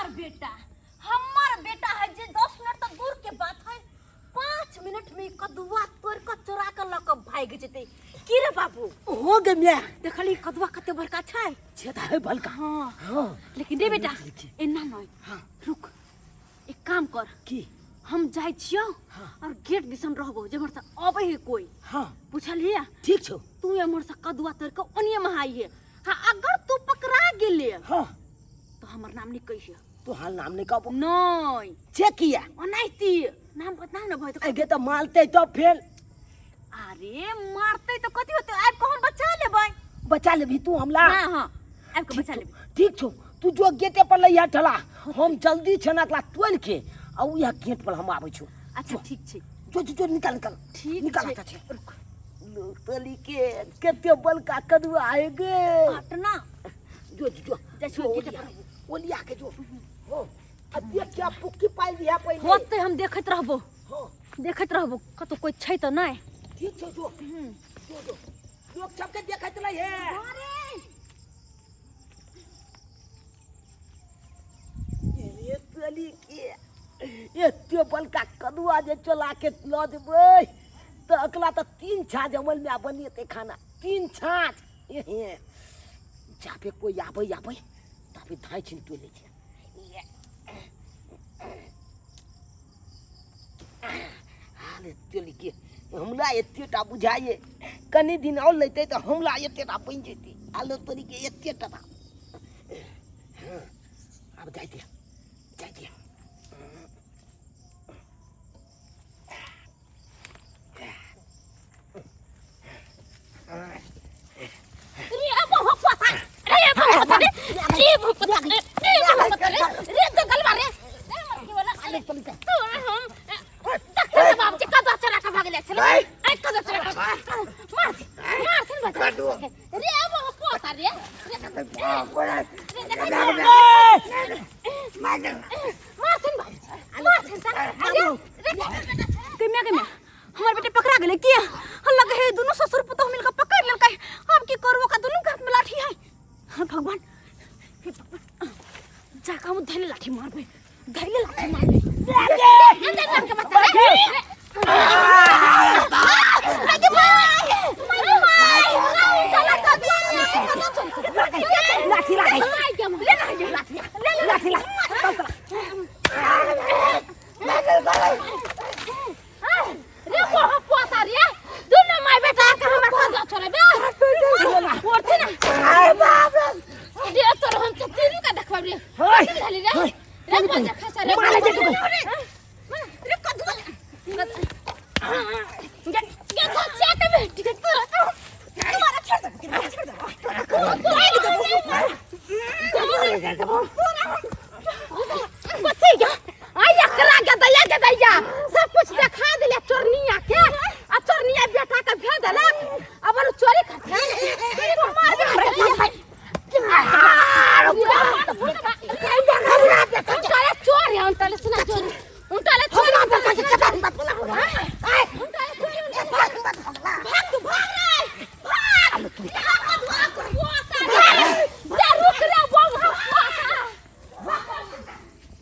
हमर बेटा, हमर बेटा है जे 10 मिनट तक दूर के बात है, 5 मिनट में कदुआ तोड़ के चोरा के लऽ के भागि जेतै। की रे बाबू? हो गे म्या। देखली कदुआ कते बड़का छै? छेदा है बलका। हाँ। हाँ। लेकिन रे बेटा, देखिए। एना नहीं। हाँ। रुक, एक काम कर। की? हम जाइ छियौ हाँ। और गेट दिसन रहबो, जेम्हर से अबै है कोई। हाँ। बुझलियै? ठीक छौ। तू एम्हर से कदुआ तोड़ के ओनिये महाइए। हाँ, अगर तू पकड़ा गेले हाँ। तो हमर नाम नहीं कहिए। तो हाल नाम नहीं कहबो। नहीं। जे किया? ओनाहिते नाम बदनाम न भय तो। आगे तो मारते तो फेल। अरे मारते तो कथी होते, आबि के हम बचा लेबै। बचा लेबही तू हमला? हाँ, हाँ, आबि के बचा लेबै। ठीक छौ, तू जो गेटे पर लैया ठला, हम जल्दी छनकला तोड़ के आ उ यहाँ गेट पर हम आबै छौ। अच्छा ठीक छै। जो, जो, जो, निकाल, निकाल। ठीक निकाल, छै। अच्छा छै। रुक। तली के कते बलका कदुआ आए गे। काटना। जो, जो, जो। जाइ छियौ जो, गेटे ओलिया। पर। ओलिया के जो। हो। आ देख क्या पुक्की पाइल दिया पहिले। होतै, हम देखैत रहबो। हो। देखैत रहबो, कतौ कोई छै तऽ नहि। ठीक छौ, जो। जो, जो। लोग सबके देखैत रही है। अरे। ये तली के एते बलका कदुआ जे चला के लऽ जेबै तऽ अकला तऽ 3 छाँछ अमल में बनेतै खाना, 3 छाँछ। एहे जाबे कोई आबै आबै ताबे धाँइ छिन तोड़ि लै छै। हाल तोलि के हमरा एतेटा बुझाइए, कनि दिन आओर लैतै तऽ हमरा एतेटा बनि जैतै। आलू तोड़ि के एतेटा। हाँ, आब जाइ दिअ, जाइ दिअ। रे बहु पोता, रे बहु पोता, रे, रे बहु पोता, रे, रे बहु पोता, रे, रे जंगलवा रे, रे मरकी वाला, अरे तोलि के। तो हम देखते ना बाबूजी कदवा चोरा के भागले छलै। ऐ कदवा चोरा के मार दे, मार दे बच्चा। रे बहु पोता रे, रे, रे, देखै छी। मार दे बाबूजी, मार दे सा। रे, रे, केम्या, केम्या, हमर बेटे पकड़ा गेलै की? हम लगे हे दुनू ससुर पुतोह मिलके पकड़ लेलकै। अब की करबो का, दुनू के हाथ में लाठी है। हाँ भगवान, हे भगवान, जाके हम धैले लाठी मारबै, धैले लाठी मारबै। ले, ले, ले, के बच्चा रे। लाठी लाठी लाठी लाठी। रे कोह पोता रे, दुनू माय बेटा के हमर खजा छोड़े बे ओरथे ना। अरे बाप रे, रे तोर हम तो तीनू का देखब रे। हाय। धली रे, रे बजा खसा रे। मारे जे तू। रे कदुआ गे गे तो चाट में ठीक है। तोरा तो तुम्हारा छोड़ दे, छोड़ दे, छोड़ दे। बच्चे गया आया करा के दैया के दैया सब कुछ देखा दिले चोरनिया के। आ चोरनिया बेटा के भेज देलक, अब चोरी करते।